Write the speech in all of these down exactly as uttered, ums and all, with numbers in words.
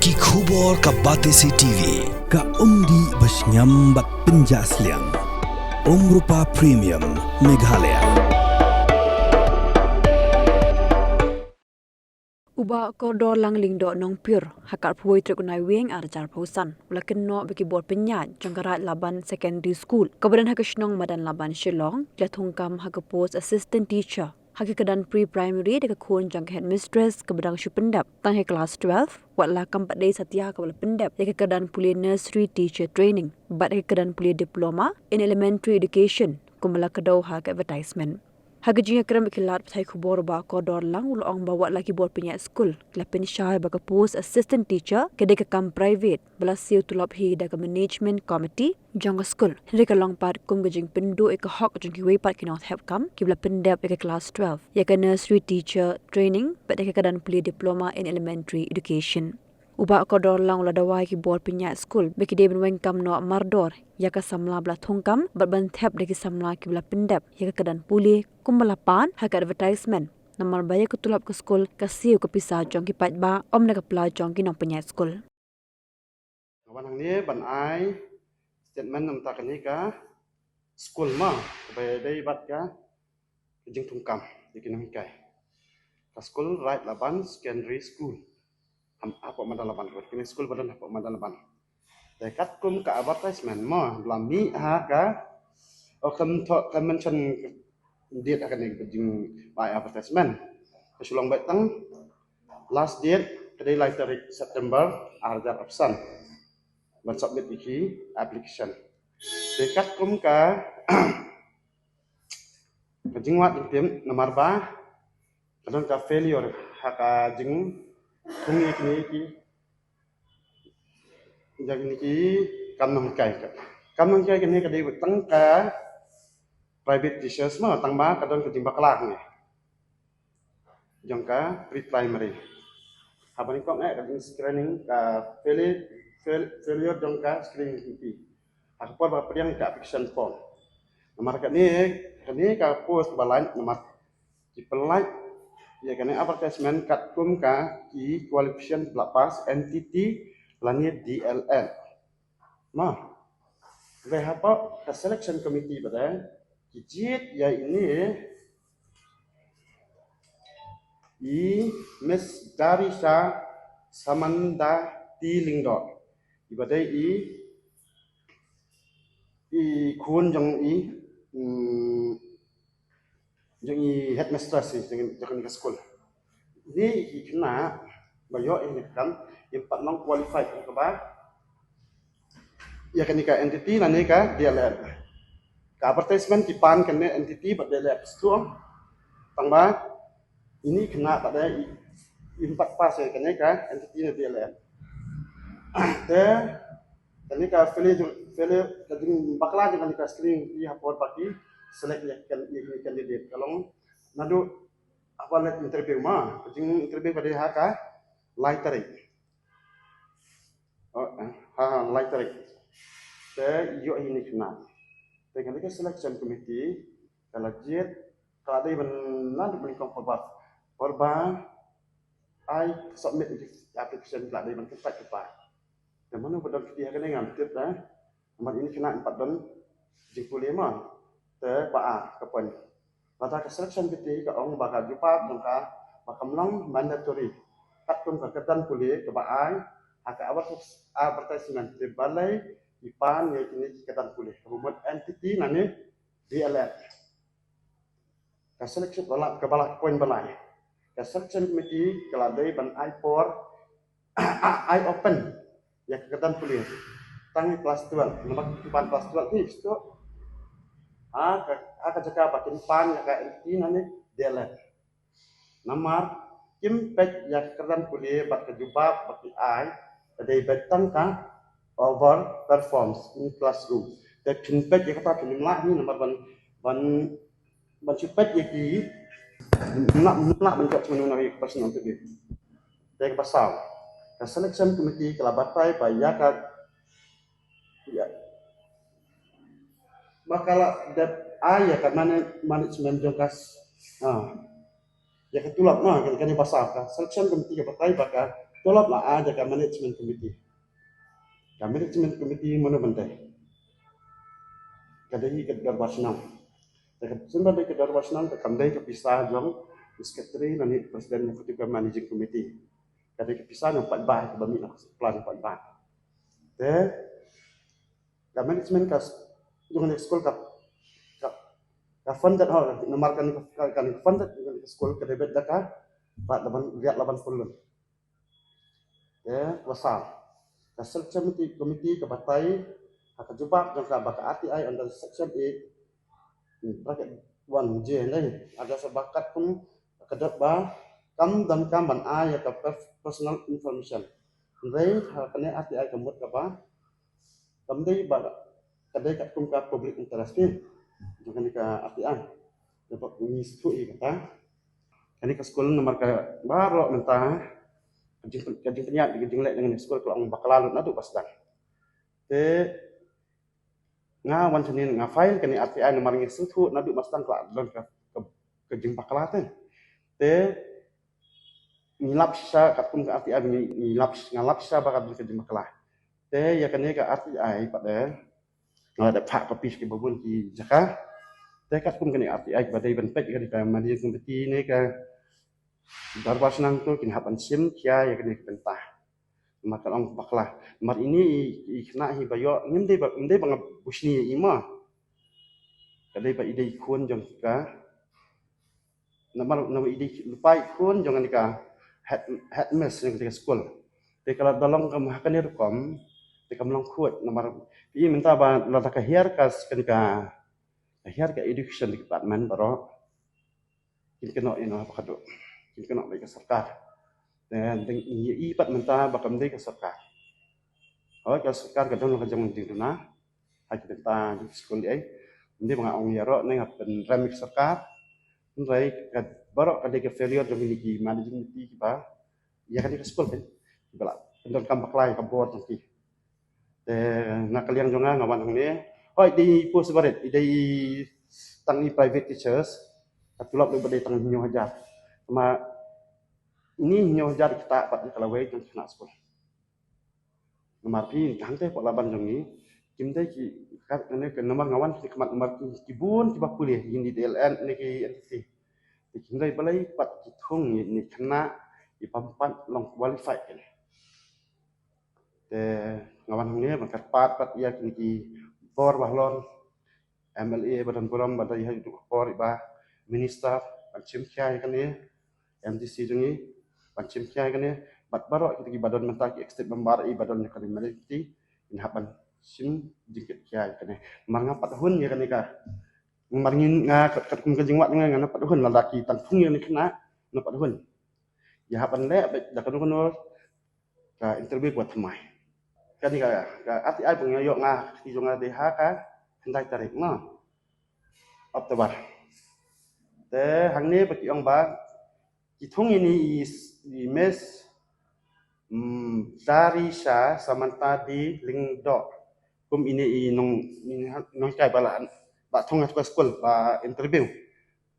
Ki khubor ka Batesi T V, ka umdih ba shngiam bad pynjah sliang. Umrupa Premium, Meghalaya. U Bah Kordor Lang Lyngdoh Nongpyur, ha ka arphew tarik u Naiwieng arhajar arphew san, u la kynnoh ba ki bor pynïaid jong ka Raid Laban Secondary School, kaba don ha ka shnong Madan Laban, Shillong, ki la thungkam ha ka post Assistant Teacher ha ka kyrdan Pre-Primary da ka khun jong ka Headmistress kaba dang shu pyndep tang ha klas twelve, wat la kam pat dei satia kaba la pyndep ïa ka kyrdan pule Nursery Teacher Training bad ïa ka kyrdan pule Diploma in Elementary Education, kumba la kdew ha ka advertisement. Ha ka jingïakren bad ki lad pathai khubor, u Bah Kordor Lang u la ong ba wat la ki bor pynïaid skul ki la pynshai ba ka post Assistant Teacher ka dei ka kam private ba la siew tulop hi da ka Management Committee jong ka skul, hynrei ka long pat kum ka jingpynduh ïa ka hok jong kiwei pat ki nongthep kam kiba la pyndep ïa ka klas twelve ïa ka Nursery Teacher Training bad ïa ka kyrdan pule Diploma in Elementary Education. U Bah Kordor Lang u la dawa ïa ki bor pynïaid skul ba ki dei ban weng kam noh mardor ïa ka samla ba la thungkam bad ban thep da ki samla kiba la pyndep ïa ka kyrdan pule kumba la pan ha ka advertisement, namar ba ïa ka tulop ka skul ka siew ka pisa jong ki paidbah, ym na ka pla jong ki nongpynïaid skul. Nga wan hangne ban ai statement na ka bynta kane ka skul, ma, kaba dei bad ka jingthungkam ïa ki nonghikai. Ka skul Raid Laban Secondary School. Hapoh Madan Laban, kane skul ba don hapoh Madan Laban. Te katkum ka advertisement, ma, ba la mih ha ka, oh, kam thoh, kam mention date ha kane ka jingbai advertisement. Ka shu long beit tang last date ka dei lai tarik September arhajar arphew san ban submit ïa ki application. Te katkum ka ka jingwad jingtim namar ba ka don ka failure ha ka jingthung ïa kine ki, ïa kine ki kam nonghikai. Kam nonghikai kane ka dei tang ka private teachers, ma, tang ba ka don ka jingbakla hangne jong ka pre-primary. Haba nyngkong eh ka jing screening, ka failure, fail-, failure jong ka screening committee ha ka por ba pdiang ka application form. Namar kane, kane ka post ba lait, namar ki pynlait ïa kane advertisement katkum ka ki qualification ba la pass, N T T lane D L Ed. Ma, hynrei hapoh ka selection committee pat ki jied ïa ine i Miss Darisha Samanda T Lyngdoh, iba dei i, i khun jong i, mm, jong i headmistress, i jong, jong kane ka skul. Ine i khynnah ba ïoh ïa kane ka kam, i pat long qualified ïa kaba, ïa kane ka N T T lane ka D L Ed. Ka advertisement ki pan kane N T T bad D L Ed shuh. Tang ba ine i khynnah pat i, i pat pass ïa kane ka N T T ne D L Ed. Te kane ka failure, failure, ka jingbakla jong kane ka screening committee ha por ba ki select ïa ka, ïa ka candidate ka long naduh haba leit interview, ma, ka jing interview ka dei ha ka lai tarik. Oh, eh, ha, ha, lai tarik. Te ïoh ïa ine i khynnah. Te kane ka selection committee ka la jied, ka la dei ban, naduh mynnyngkong por ba, por ba ai submit ïa ki application, ka la dei ban kyntait kyntait. Te mano ba don kti ha kane ngam tip, eh. Namar ine i khynnah i pat don jingpule, ma. Te ba ar ka point, lada ka selection committee ka ong ba ka jubab jong ka ba kam long mandatory katkum ka kyrdan pule kaba ai ha ka advertis-, advertisement, te balei i pan ïa kine ki kyrdan pule kaba mut N T T lane D L Ed. Ka selection, ba la, kaba la, point ba lai, ka selection committee ka la dei ban ai por, ai open ïa ka kyrdan pule tang ha klas twelve. Namar ki pan klas twelve hi shuh ha ka, ha ka jaka ba kin pan ïa ka N T T lane D L Ed. Namar kim peit ïa ka kyrdan pule bad ka jubab ba ki ai ka dei beit tang ka over performs in classroom. Te phin peit ïa kata, phin ym lah hi namar ban, ban, ban shu peit ïa ki, ym lah, ym lah ban judge mano mano ïa ka person ong te. Te kaba saw, ka selection committee ka la batai ba ïa ka, ïa, ba ka la dep ai ïa ka mana-, management jong ka s-, ah, ïa ka tulop, ma, kane, kane ba saw, ka selection committee ka batai ba ka Tulop la ai da ka management committee. Ka management committee mano ban dei? Ka dei ka dorbar shnong. Te ka sumber dei ka dorbar shnong, te kam dei ka pisa jong secretary lane president jong ka managing committee. Ka dei ka pisa jong paidbah, ka ba mih na plan paidbah. Te ka management ka jong ka skul ka, ka, ka funded, ho, namar ka, ka, ka funded ka skul ka dei beit da ka, ba laban, riat laban phew lun. Te, wa sa. Ka selection committee, committee ka batai ha ka jubab jong ka ba ka R T I under section eight, bracket one J ne. Ada sa ba katkum ka dot ba kam donkam ban ai ïa ka pers-, personal information. Hynrei ha kane R T I ka mut ka ba kam dei ba ka dei katkum ka public interest phi. Jong kane ka R T I. Dapat ngi shu ïa kata. Kane ka skul namar ka baroh mynta ka jing, ka jingpynïaid, ka jingleh jong kane ka skul ka long bakla lut naduh ba sdang. Te nga wan shane nga file kane R T I namar ngi sngewthuh naduh ba sdang ka la don ka, ka, ka jingbakla te. Te ngi lap shisha katkum ka R T I, ngi, ngi lap, nga lap shisha ba ka don ka jingbakla. Te ïa kane ka R T I pat de nga la dep phah copy sha ki babun ki jaka. Te katkum kane R T I ba dei ban peit kane ka managing committee ne ka dorbar shnong to kin hap ban shim khia ïa kane ka bynta. Namar ka long bakla. Namar ine i, i khynnah hi ba ïoh, ngim dei ba, ngim dei ba nga bushni ïa i ma. Ka dei ba i dei i khun jong ka. Namar, namar i dei lypa i khun jong kane ka head, headmistress jong kane ka skul. Te ka la da long kam ha kane rukom, te kam long khuid namar i mynta ba lada ka hiar ka, kane ka, ka hiar ka education department baroh. Kin kynnoh ïa no ba ka duk. Kin kynnoh bad ka sorkar. Te dang i, i pat mynta ba kam dei ka sorkar. Hooid ka sorkar ka don ka jong jingduna. Ha ki bynta jong ki skul ei. Ym dei ba nga ong ïaroh ne nga pynrem ïa ka sorkar. Hynrei ka baroh ka dei ka failure jong kine ki managing committee kiba ïa kane ka skul kan. Kiba la pyndonkam bakla ïa ka bor jong ki. Te na ka liang jong nga nga wan hangne. Hooid i dei post barit, i dei tang i private teachers. Ka tulop dei ba dei tang hynñiew hajar. Tangba ine hynñiew hajar i ktah pat ïa ka lawei jong ki khynnah skul. Namar phi hangtei hapoh Laban jong ngi kim dei ki, ka, ne ka namar nga wan ki khmat namar ki, ki bun kiba pule ïa kine D L N ne ki N T T. Te kim dei balei pat ki thung ïa kine khynnah i bym pat long qualified kine. Te nga wan hangne ban kyrpad pat ïa kine ki bor ba halor, M L A ba don burom ba dei ha ïa u por i ba minister ban shim khia ïa kane, M D C jong ngi ban shim khia ïa kane, bad baroh kita ki ba don mynta ki executive member i ba don ïa kane, melei ki in hap ban shim jingkit khia ïa kane. Namar nga pat hun ïa kane ka, namar ngi nga kat, katkum ka jingwad nga, nga na pat hun lada ki tang thung ïa kane khynnah, na pat hun. Ïa hap ban leh bad da kano kano ka interview ba thymmai. Kane ka, ka R T I ba nga ïoh nga, ki jong nga dei ha ka khyndai tarik na October. Te hangne ba ki ong ba ki thung ïa ine i, i Miss, mm, Darisha Samantha D Lyngdoh kum ine i nong, i nonghikai ba la, ba thung ha ka skul ba interview.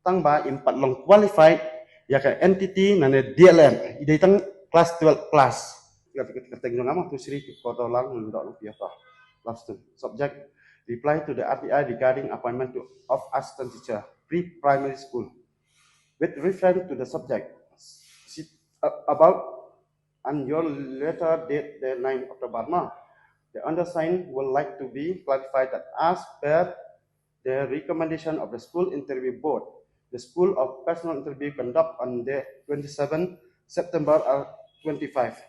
Tangba im pat long qualified ïa ka N T T ne D L N, i dei tang class twelve plus. Kyrteng jong nga ma Tusri Kordor Lyngdoh Lyngpiato. Last subject, reply to the R T I regarding appointment to, of assistant teacher, pre-primary school. With reference to the subject, sit, uh, about and your letter date the ninth October, no? The undersigned would like to be clarified that as per the recommendation of the school interview board, the school of personal interview conduct on the twenty-seventh September, uh, twenty-five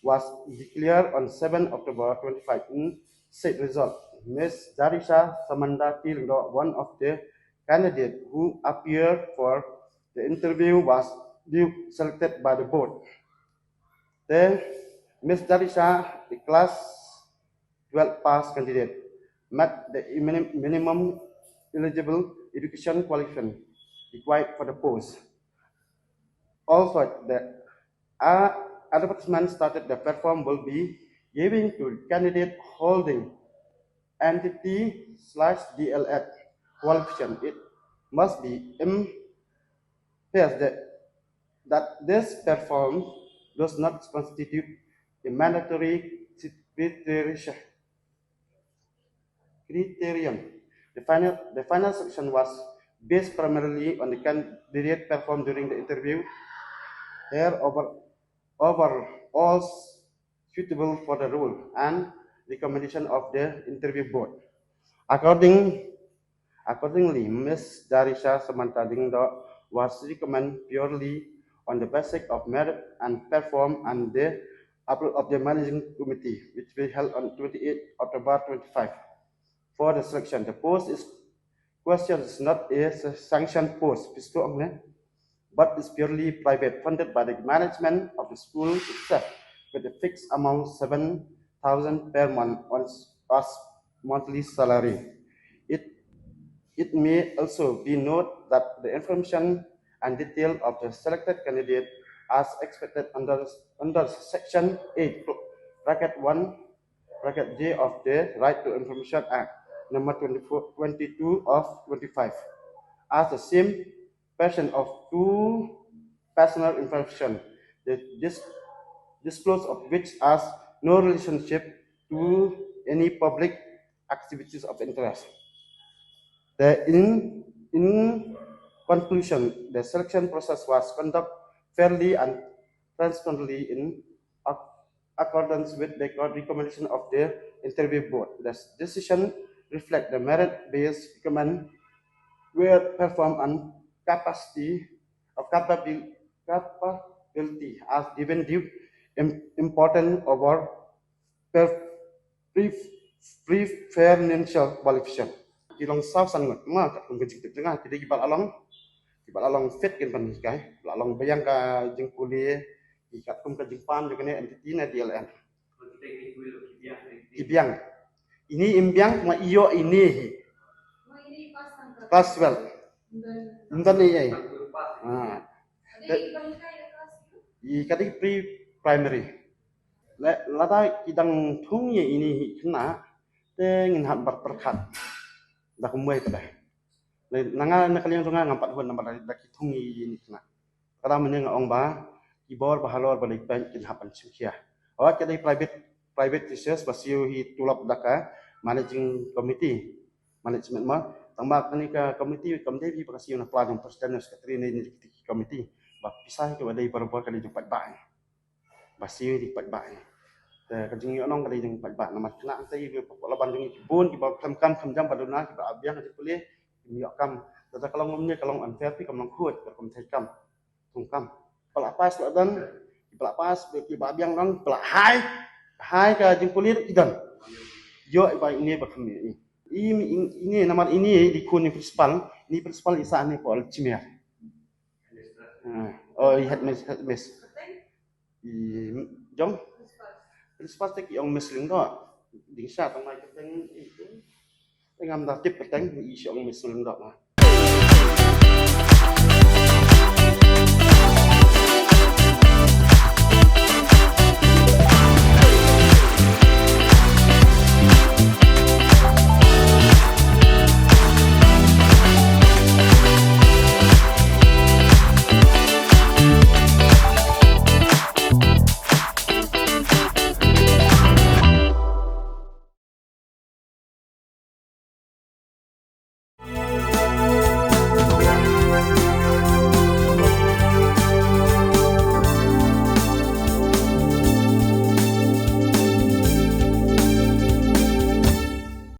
was declared on seventh October twenty-five. In said result, Miss Darisha Samantha T Lyngdoh, one of the candidate who appeared for the interview, was due selected by the board. The Miss Darisha, the class twelve pass candidate, met the minim-, minimum eligible education qualification required for the post. Also, the, uh, advertisement stated the platform will be given to candidate holding N T T slash D L Ed qualification. It must be emphasized that, that this platform does not constitute a mandatory criterion. The final, the final selection was based primarily on the candidate performed during the interview. Here, over, overall suitable for the role and recommendation of the interview board. According, accordingly, Miss Darisha Samantha Lyngdoh was recommended purely on the basis of merit and perform and the approval of the managing committee, which we held on twenty-eighth October twenty-five. For the selection, the post is question is not a sanctioned post, pisto ang ne, but is purely private, funded by the management of the school itself, with a fixed amount seven thousand per month on as monthly salary. It, it may also be noted that the information and detail of the selected candidate as expected under, under section eight, bracket one, bracket J of the Right to Information Act, number twenty-four, twenty-two of twenty-five, as the same person of two personal information, the dis-, disclose of which has no relationship to any public activities of interest. The in, in conclusion, the selection process was conducted fairly and transparently in accordance with the recommendation of the interview board. The decision reflect the merit-based recommend were performed and capacity of capabil-, capability as given due im-, important over per-, pre-, preferential qualification. Ki long saw san ngut ma katkum ka jingtip jong nga, ki dei kiba la long, kiba la long fit kin ban hikai, ba la long biang ka jingpule, ki katkum ka jingpan jong kane entity na D L N. Ki biang. Ini im biang ma ïoh ini hi. Class twelve. Ynda ni ai. Ha. I ka dei pre primary. Lada ki dang thung ïa ini hi khynnah, te ngin hap ban pyrkhat da kumwei pat. Na nga, na ka liang jong nga ngam pat hun namar da ki thung ïa ini khynnah. Ka dang mynne nga ong ba ki bor ba halor ba leit peit kin hap ban shim khia. Wat ka dei private, private teachers ba siew hi tulop da ka managing committee, management ma. Tang ba kane ka committee kam dei ba ka siew na pla jong president, secretary ne ni committee. Ba pisa hi ka ba dei barabor ka dei jong paidbah. Ba siew dei paidbah. Te ka jingïohnong ka dei jong paidbah namar khynnah te ba la ban jong ki bun kiba khlem kam khlem jam ba duna kiba biang ka jingpule. Ïoh kam. Te ka long ne ka long unfair, te ka long khut ka kum thei kam. Thung kam. Ba la pass la don. Ba la pass, ba la biang don, ba la hai. Hai ka jingpule i don. Ïoh i ba ini ba kami. Ini, ini namar ini di khun ni principal, ni principal isa ni pol chimer. Oh, i head miss, head miss. I jong principal te ki ong Miss Lyngdoh. Ding sha tang mai kyrteng itu. Ngam da tip kyrteng, i sha ong Miss Lyngdoh ma.